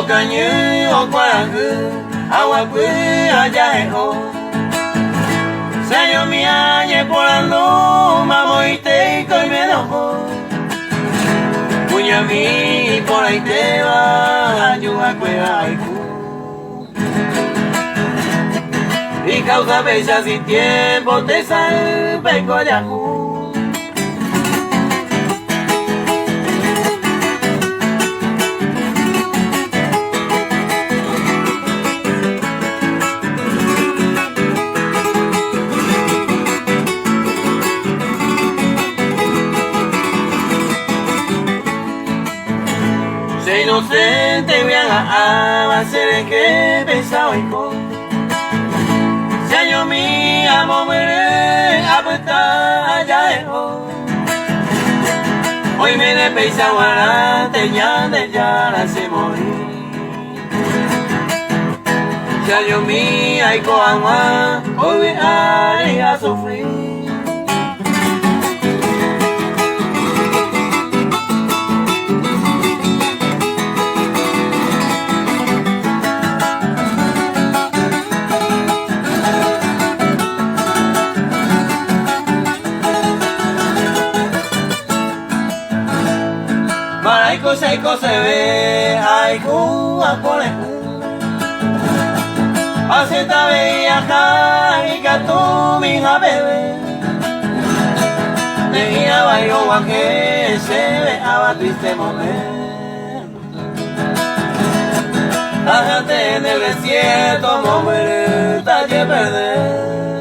Okañy okuarahy aguapy ajahe'o. Che añomi añeporandu mamoitéiko oimérõ oho. Kuñami iporãitéva ajuhakuéra hayhu. Icausa péicha sin tiempo tesaýpe kojahu. Che inocente vy'a'ãva che rehe péicha oiko. Che añomi amombyry apyta ajahe'o. Oiméne péicha g̃uarãnte Ñandejára chemoĩ. Che añomi aiko hag̃ua ovy'áre asufri. Maraiko che aikoseve ahayhu apore'ỹ. Asẽta avei aha ikatumi javeve. Ne'ĩra vai oguahẽ chéve ava triste momento. Ahate en el desierto mombyrýta jeperder.